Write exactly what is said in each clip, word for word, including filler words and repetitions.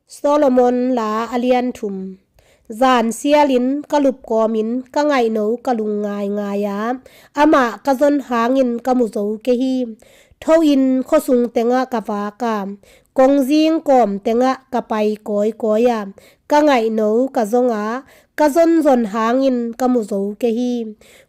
Solomon la a lian thum. Zan sialin ka lupkawmin ka ngaihno ka lung ngaingai a, amah ka zon hangin ka mu zo kei hi. Tho-in khuasung tengah ka vak a, kongzing kawm tengah ka pai kawikawi a, ka ngaihno ka zong a, ka zonzon hangin ka mu zo kei hi.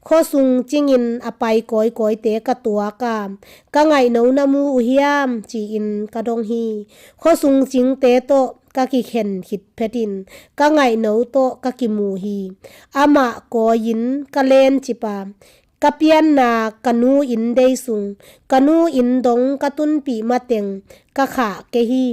Khuasung cingin a pai kawikawite ka tuak a, ka ngaihno na mu uh hiam, ci-in ka dong hi. Khuasung cingte tawh ka kikhen khit phetin ka ngaihno tawh ka kimu hi. Amah kawi-in ka lencip a, ka pianna ka nu inn dei sung, ka nu inn dong ka tunpih mateng ka khah kei hi.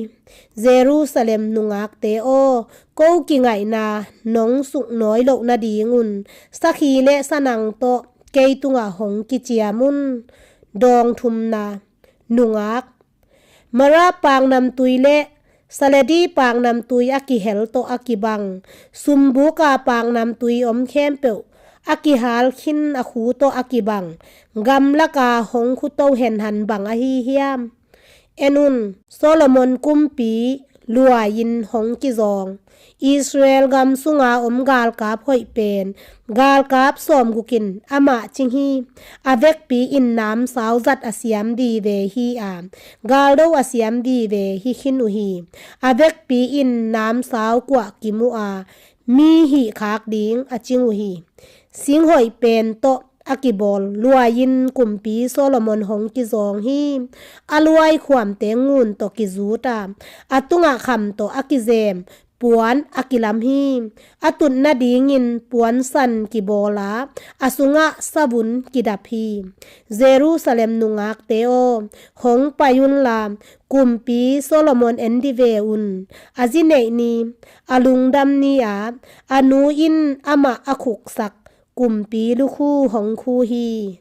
Jerusalem nungakte aw, ko kingaihna nong suknawi loh nadingun sakhi le sanang tawh kei tungah hong kiciam un. Dawng thumna. Nungak. Marah paknamtui le Saledi paknamtui a kihel tawh a kibang, sumbuka paknamtui om khempeuh a kihal khin a khu tawh a kibang, gamlaka hong khuto henhan bang ahi hiam? En un, Solomon kumpi luai-in hong kizawng, Israel gam sunga om galkap hoih pen, galkap sawmgukin amah cing hi. A vekpi in namsau zat a siam vive hi a, galdo a siam vive hi khin uh hi. A vekpi in namsau kuah kimu a, mi hih khak ding a cing uh hi. Singhoih pen tawh a kibawl luai-in kumpi Solomon hong kizawng hi. A luai khuamte ngun tawh kizut a, a tungah kham tawh a kizem puan a kilam hi. A tut nadingin puan san kibawl a, a sungah savun kidap hi. Jerusalem nungakte aw, hong pai unla, kumpi Solomon en dih ve un. A zi neih ni, a lungdam ni a, a nu in amah a khuksak kumpi lukhu hong khu hi.